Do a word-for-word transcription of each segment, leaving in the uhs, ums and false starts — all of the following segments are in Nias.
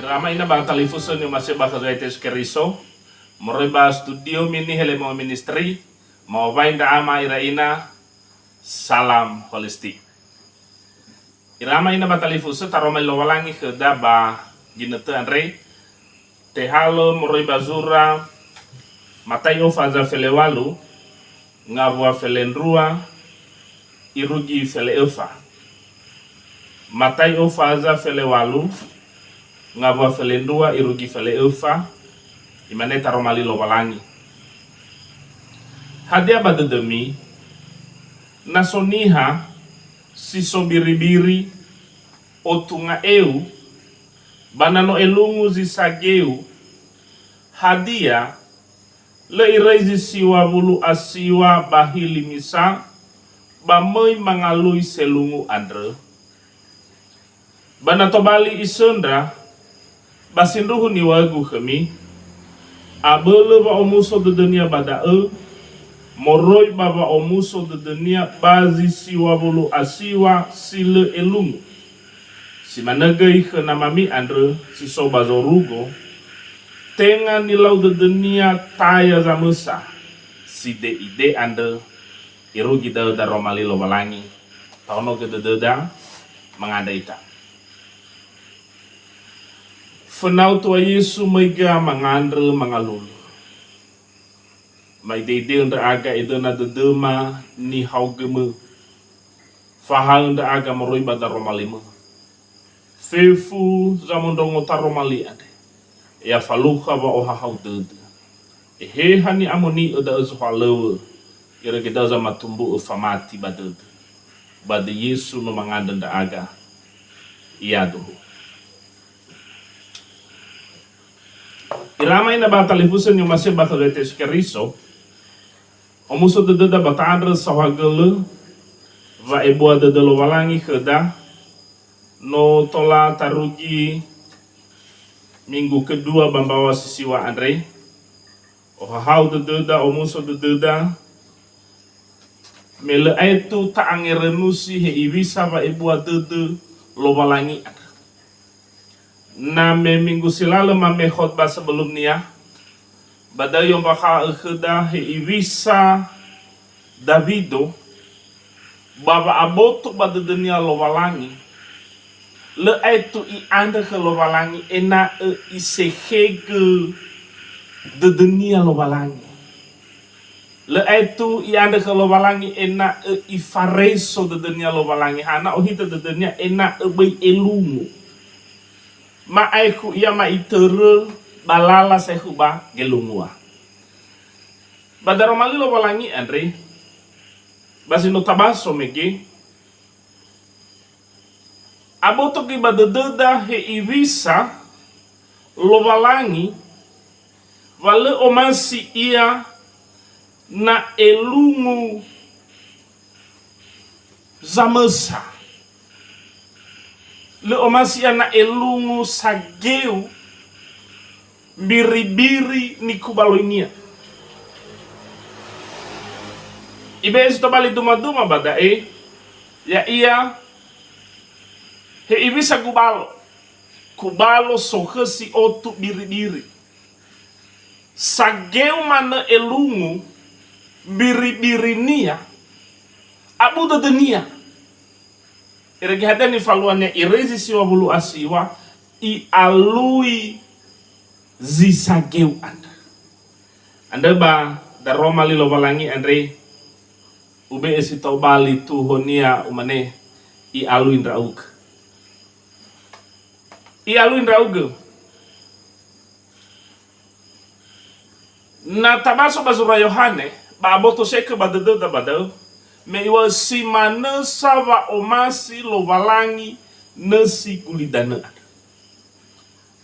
Ira ama ina ba talifusö ni'omasi'ö bakha Tuhan Yesu Keriso, moroi ba studio mini Helemo Ministry, mawawai ndra ama ira ina, salam holistik. Ira ama ina ba talifusö, taroma li Lowalangi khöda ba ginötö andre, tehalö moroi ba zura Mataio faza fele walu, ngawua fele ndrua, irugi fele öfa. Mataio faza fele walu, ngawua fele ndrua, irugi fele öfa, imane taroma li Lowalangi. Hadia ba dödömi, na so niha si so biribiri, otu nga'eu, ba na no elungu zi sageu, hadia, lö iröi zi siwa wulu a siwa ba hili misa, ba möi mangalui selungu andrö? Ba na tobali isöndra, ba sindruhu niŵa'ögu khömi, abölö wa'omuso dödönia ba da'ö, moroi ba wa'omuso dödönia ba zi siwa wulu a siwa si lö elungu. Si manö göi khö Namami andrö si so ba zorugo, tenga nilau dödönia taya zamösa, side'ide andrö, irugi da'ö daroma li Lowalangi, taonogö dödöda, mangandrö ita. Fönau tua Yesu möiga mangandrö mangalulu. Ma'ide'ide ndra'aga edöna dödöma nihaogömö. Fahaö ndra'aga moroi ba daroma limö. Fefu zamondrongo taroma li andre. Ya falukha wa'ohahau dödö. Eheha ni'amoni'ö da'ö zohalöŵö, irege da'ö zamatumbu'ö famati ba dödö. Ba döi Yesu no mangandrö ndra'aga. Iyaduhu. Ira ama ina ba talifusö ni'omasi'ö bakha Tuhan Yesu Keriso, omuso dödöda ba ta'andrö saohagölö wa'ebua dödö Lowalangi khöda, no tola tarugi minggu kedua ba mbaŵa si siwa andre, ohahau dödöda, omuso dödöda, me lö aetu ta'angerönusi he'iwisa wa'ebua dödö Lowalangi andrö. Na me minggu si lalö mame khotbah sebelumnia, ba da'ö i'ombakha'ö khöda he'iwisa Dawido, ba wa'aboto ba dödönia Lowalangi, lö aetu i'andrö khö Lowalangi ena'ö isekhegö dödönia Lowalangi. Lö aetu i'andrö khö Lowalangi ena'ö ifareso dödönia Lowalangi, hana ohitö dödönia ena'ö böi elungu. Ma'aekhu ia ma'itörö ba lala saekhu ba gelungua. Ba daroma li Lowalangi andre, ba si no tabaso mege, aboto göi ba dödöda he'iwisa Lowalangi, wa lö omasi Ia na elungu zamösa. Lö omasi Ia na elungu sageu mbiribiri nikubaloinia. Ibe'e zi tobali dumaduma ba da'e, ya'ia he'iwisa gubalo. Kubalo sokhösi otu biribiri. Sageu manö elungu biribirinia, abu dödönia. Irege hadia nifaluania, iröi zi siwa wulu a siwa, i'alui zi sageu andrö. Andrö ba daroma li Lowalangi andre, ube'e si tobali tuhonia, umane, i'alui ndra'ugö. I'alui ndra'ugö. Na tabaso ba zura Yohane, ba aboto sekö ba dödöda ba da'ö, me iŵa'ö si manö sa wa'omasi Lowalangi nösi gulidanö andrö.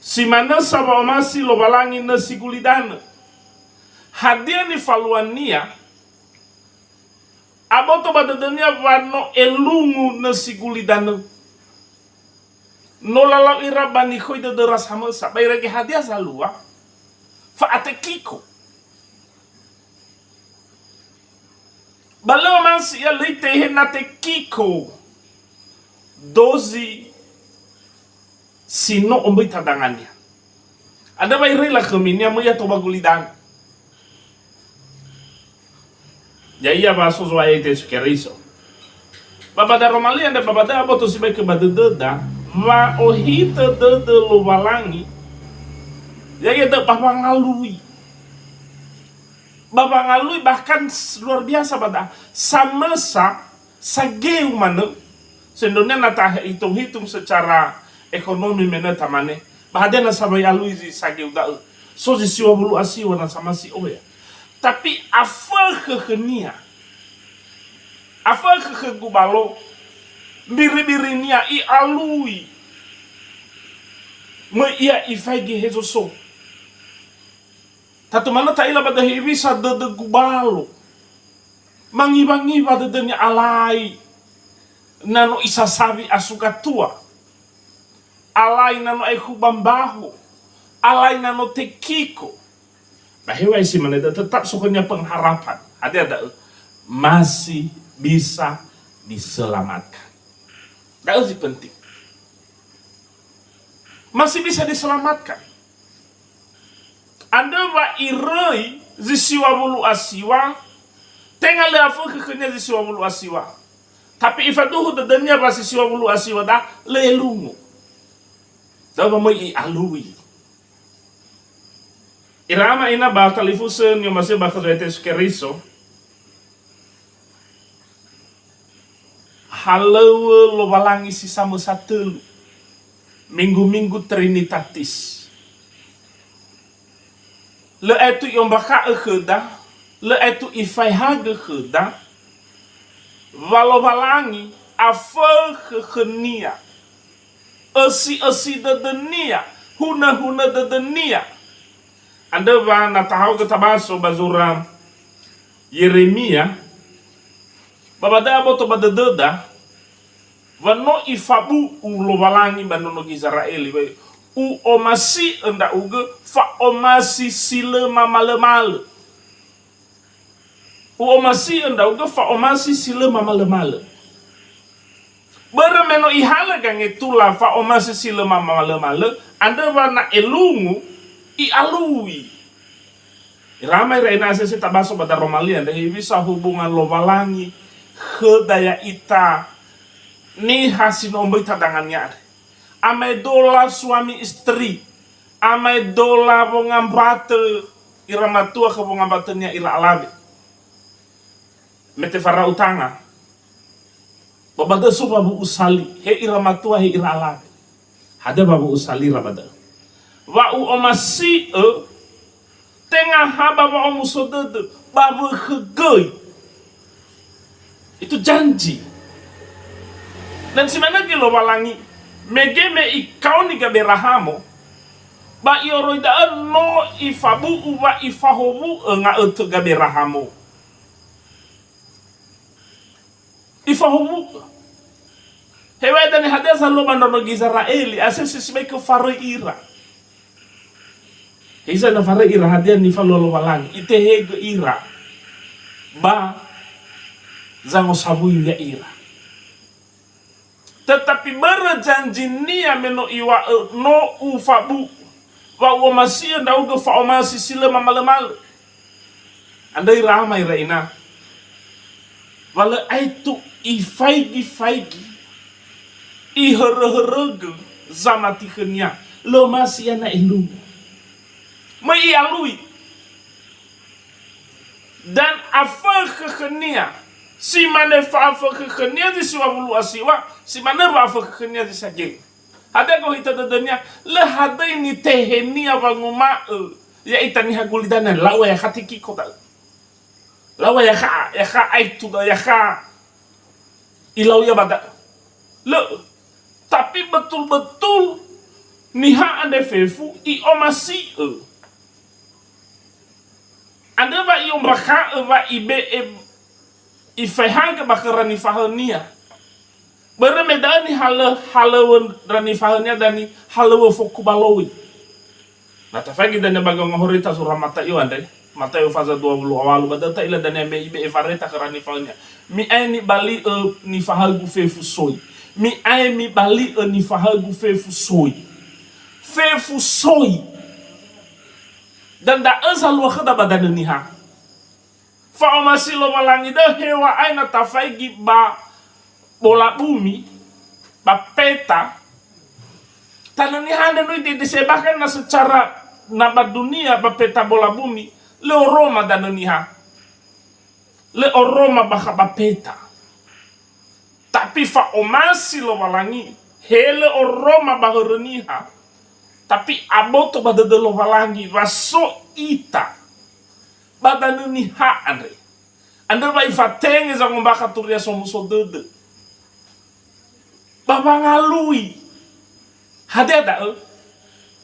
Si manö sa wa'omasi Lowalangi nösi gulidanö. Hadia nifaluania? Aboto ba dödönia wa no elungu nösi gulidanö. No lalau ira ba nikhoi dödöra samösa. Ba irege hadia zalua? Fa'atekiko. Ba lö omasi Ia, lö itehe na tekiko dozi si no omböi tadangania. Andrö wa iröi lakhömi niha möi ia tou ba gulidanö. Ya'ia wa so Zo'aya Yesu Keriso. Ba ba daroma li andre, ba ba da'ö aboto sibai khö ba dödöda, wa ohitö dödö Lowalangi, ya'ia da'ö ba wangalui. Ba wangalui bahkan s-, luar biasa ba da'ö. Samösa, sageu manö. Sendronia na tahitung-hitung secara ekonomi menö tamane. Ba hadia na samai alui zi sageu da'ö? So zi siwa wulu a siwa na samasi oya. Tapi afökhö khönia. Afökhö khö gubalo. Mbiri-mbirinia i'alui. Möi ia ifaigi hezo so. Tatu manö ta'ila ba da'ö hewisa dödö gubalo. Mangiwa-ngiwa dödönia alai na no isasawi asugatua. Alai na no aekhu ba mbaho. Alai na no tekiko. Ba hewai si mane da'ö tetap so khönia pengharapan. Hadia da'ö? Masih bisa diselamatkan. Da'ö zi penting. Masih bisa diselamatkan. Andrö wa iröi zi siwa wulu a siwa, tenga lö afökhö khönia zi siwa wulu a siwa. Tapi ifaduhu dödönia wa si siwa wulu a siwa da, lö elungu. Da'ö wa möi i'alui. Ira ama ina ba talifusö ni'omasi'ö ba khö Zo'aya Yesu Keriso, halöŵö Lowalangi si samösa tölu, minggu-minggu Trinitatis. Lö aetu i'ombakha'ö khöda, lö aetu ifaehagö khöda, wa Lowalangi afökhö khönia, ösi-ösi dödönia, hunö-hunö dödönia. Andrö wa na tahaogö tabaso ba zura Yeremia, ba ba da'ö aboto ba dödöda, wa no ifabu'u Lowalangi ba nono Gizera'eli, wa, "U'omasi'ö ndra'ugö fa'omasi si lö mamalömalö." U'omasi'ö ndra'ugö fa'omasi si lö mamalömalö. Börö me no ihalö gangetula fa'omasi si lö mamalömalö, andrö wa na elungu, i'alui. Ira ama ira ina asese tabaso ba daroma li andre, hewisa hubungan Lowalangi khöda ya'ita niha si no omböi tadangania andre. Amaedola suami istri, amaedola wongambatö ira matua khö wongambatönia ira alawe. Me tefara utanga. Ba ba da'ö so wawu'u sali, he ira matua, he ira alawe. Hadia wawu'u salira ba da'ö? Wa u'omasi'ö, tenga ha ba wa'omuso dödö, ba wökhö göi. Itu janji. Dan si manö göi Lowalangi, mege me ikaoni Gaberahamo, ba i'oroi da'ö no ifabu'u wa ifahowu'ö nga'ötö Gaberahamo. Ifahowu'ö. Hewa'ae dania hadia zalua ba ndraono Gizera'eli, asese sibai khö faröi ira. Heza na faröi ira, hadia nifalua Lowalangi, itehegö ira ba zangosawuyu ya'ira. Tetapi börö janjinia me no iŵa'ö, "No ufabu'u, wa u'omasi'ö ndra'ugö fa'omasi si lö mamalömalö." Andrö ira ama ira ina. Wa lö aetu ifaigi-faigi, ihörö-hörögö zamati khönia. Lö omasi ia na elungu. Möi i'alui. Dan afökhö khönia, si mane fa'afökhö khönia zi siŵa wulu a siŵa, si manö wa'afökhö khönia zi sageu. Hadia gohitö dödönia? Lö hadöi nitehenia wanguma'ö, ya'ita niha gulidanö, "La'oa yakha tekiko da'ö. La'oa yakha, yakha aetu da'ö, yakha ilau ia ba da'ö." Lö'ö. Tapi betul-betul niha andre fefu i'omasi'ö. Andrö wa i'ombakha'ö wa ibe'e, ifaehagö ba khöra nifahaönia. Börö me da'ö nihalö-, halöŵö ndra nifahaönia dania halöŵö foku baloi. Na tafaigi dania ba gangahorita zura Mataio andre, Mataio faza dua wulu a walu, ba da'ö ta'ila dania me ibe'e wareta khöra nifahaönia. Mi'ae nibali'ö nifahaögu fefu soi. Mi'ae mibali'ö nifahaögu fefu soi. Fefu soi. Dan da'ö zalua khöda ba danö Niha. Fa'omasi Lowalangi da'ö heŵa'ae na tafaigi ba bola bumi, ba peta. Tanö Niha andre no idedese, bahkan na secara, na ba dunia ba peta bola bumi, lö oroma danö Niha. Lö oroma bakha ba peta. Tapi fa'omasi Lowalangi, he lö oroma ba hörö niha, tapi aboto ba dödö Lowalangi wa so ita ba danö Niha andre. Andrö wa ifatenge zangombakha Turia Somuso Dödö. Ba wangalui. Hadia da'ö?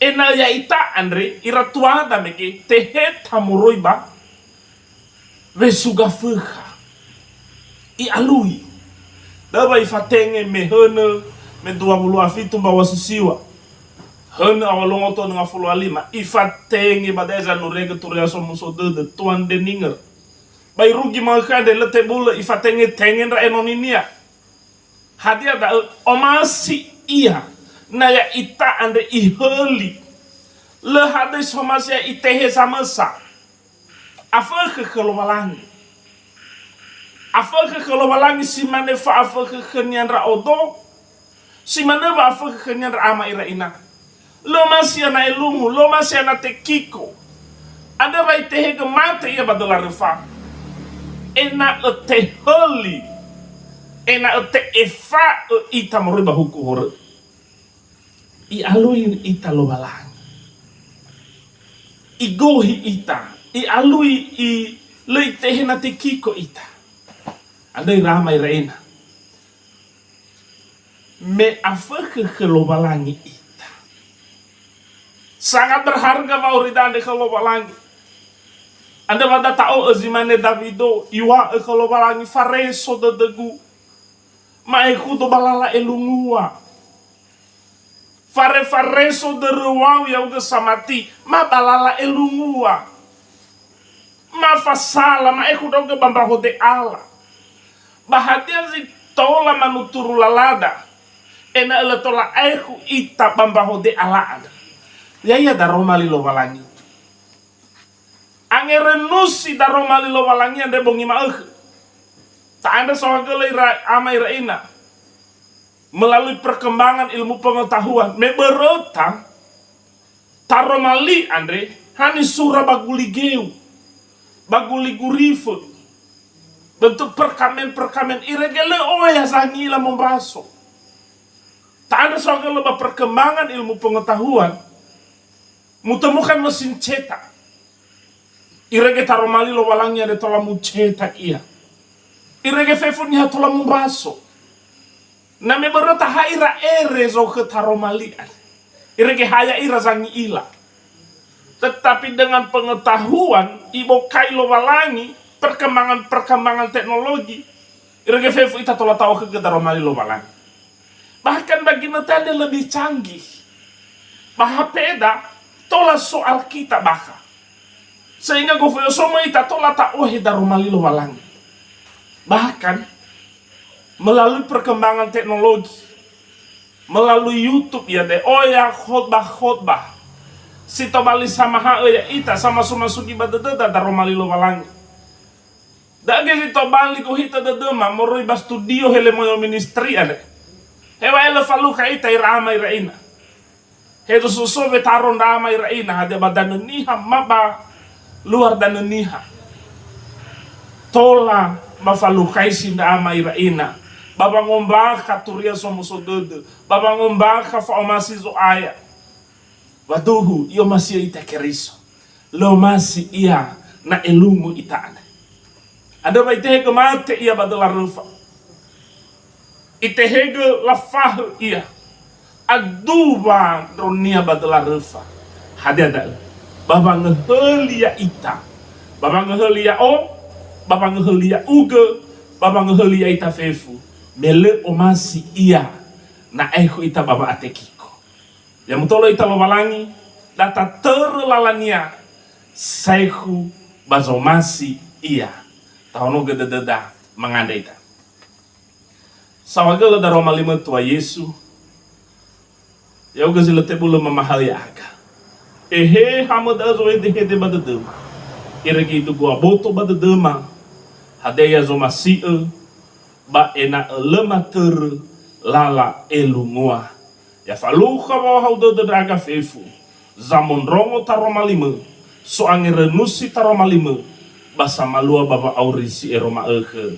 Ena'ö ya'ita andre, ira tuada mege, teheta moroi ba wesuga fökha. I'alui. Da'ö wa ifatenge me hönö, me dua wulu a fitu mbaŵa si siŵa. Hönö awalöngo tonö ngafulu a lima. Ifatenge ba da'e zanurege Turia Somuso Dödö, Tuan Denninger. Ba irugi ma'ökhö andre lö tebulö ifatenge-tenge ndra enoninia. Hadia da'ö? Omasi ia, na ya'ita andre ihöli. Lö hadöi somasi ia itehe samösa. Afökhö khö Lowalangi. Afökhö khö Lowalangi si mane fa'afökhö khönia ndra'odo, si manö wa'afökhö khönia ndra ama ira ina. Lö omasi ana elungu, lö omasi ana tekiko. Andrö wa itehegö mate ia ba döla röfa. Ena'ö tehöli, ena'ö te'efa'ö ita moroi ba huku horö. I'alui ita Lowalangi. Igohi ita, i'alui i, lö itehe na tekiko ita. Andrö ira ama ira ina. Me afökhö khö Lowalangi ita. Sangat berharga wa'aurida andre khö Lowalangi. Andrö wa da ta'o'ö zi mane Dawido, iŵa'ö khö Lowalangi, "Fareso dödögu, ma'ekhudo ba lala elungua. Fare-fareso döröwau ya'ugö samati, ma ba lala elungua. Ma fasala, ma'ekhu ndra'ugö ba mbaho de'ala. Ba hadia zi tola manuturu lalada, ena'ö lö tola aekhu ita ba mbaho de'ala andrö." Ya'ia daroma li Lowalangi. Angerenusi daroma li Lowalangi andre bongi ma'ökhö. Ta'andrö saohagölö ira ama ira ina. Melalui perkembangan ilmu pengetahuan. Me böröta, taroma li andre, ha nisura ba guli geu, ba guli gurifö, bentuk perkamen-perkamen, irege lö oya zangila mombaso. Ta'andrö saohagölö ba perkembangan ilmu pengetahuan, mutemukan mesin cetak. Irege taroma li Lowalangi andre tola mucetak ia. Irege fefu niha tola mumbaso. Na me böröta ha ira ere zokhö taroma li andre. Irege ha ya'ira zangi'ila. Tetapi dengan pengetahuan ibokai Lowalangi, perkembangan-perkembangan teknologi, irege fefu ita tola ta'okhögö daroma li Lowalangi. Bahkan ba ginötö andre lebih canggih. Ba H P da tola so Alkitab bakha. Sehingga gofu yosomö ita tola ta'ohe daroma li Lowalangi. Bahkan melalui perkembangan teknologi, melalui YouTube ya de, oya khotbah-khotbah si tobali samaha'ö ya'ita, samasu-masugi ba dödöda daroma li Lowalangi. Da'ö göi zi tobali gohitö dödöma moroi ba studio Helemoyo Ministry andre. Heŵa'ae lö falukha ita ira ama ira ina. He so so wetaro ndra ama ira ina, hadia ba danö niha ma ba luar danö niha. Tola ba falukhaisi ndra ama ira ina, ba wangombakha Turia Somuso Dödö, ba wangombakha fa'omasi Zo'aya. Waduhu, i'omasi'ö ita Keriso. Lö omasi ia na elungu ita andre. Andrö wa itehegö mate ia ba döla röfa. Itehegö lafahö ia. Aduwa ndronia ba döla röfa. Hadia da'ö? Ba wangöhöli ya'ita. Ba wangöhöli ya'o. Ba wangöhöli ya'ugö. Ba wangöhöli ya'ita fefu. Me lö omasi ia na aekhu ita ba wa'atekiko. Ya mutolo ita Lowalangi, da tatörö lalania saekhu ba zomasi ia. Tahonogö dödöda mangandrö ita. Saohagölö daroma li Mötua Yesu, Ya'oga zi lö tebulö mamahaö ya'aga. Eheha möi da'ö zohedehede ba dödöma. Irege idugu aboto ba dödöma. Hadia ya zomasi'ö, ba ena'ö lö matörö lala elungua. Ya falukha wa'ohahau dödö ndra'aga fefu. Zamondrongo taroma limö. So'angerönusi taroma limö. Ba samalua ba wa'auri si ero ma'ökhö.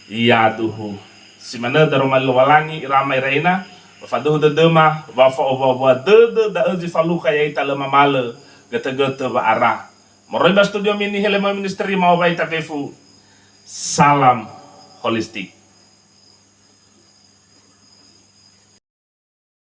Yaduhu. Si manö daroma li Lowalangi ira ama ira ina, ba faduhu dödöma, wa fa'owua-wua dödö da'ö zi falukha ya'ita lö mamalö, götö-götö wa'ara. Moroi ba studio mini Helema Ministry ma'owai ita fefu. Salam holistik.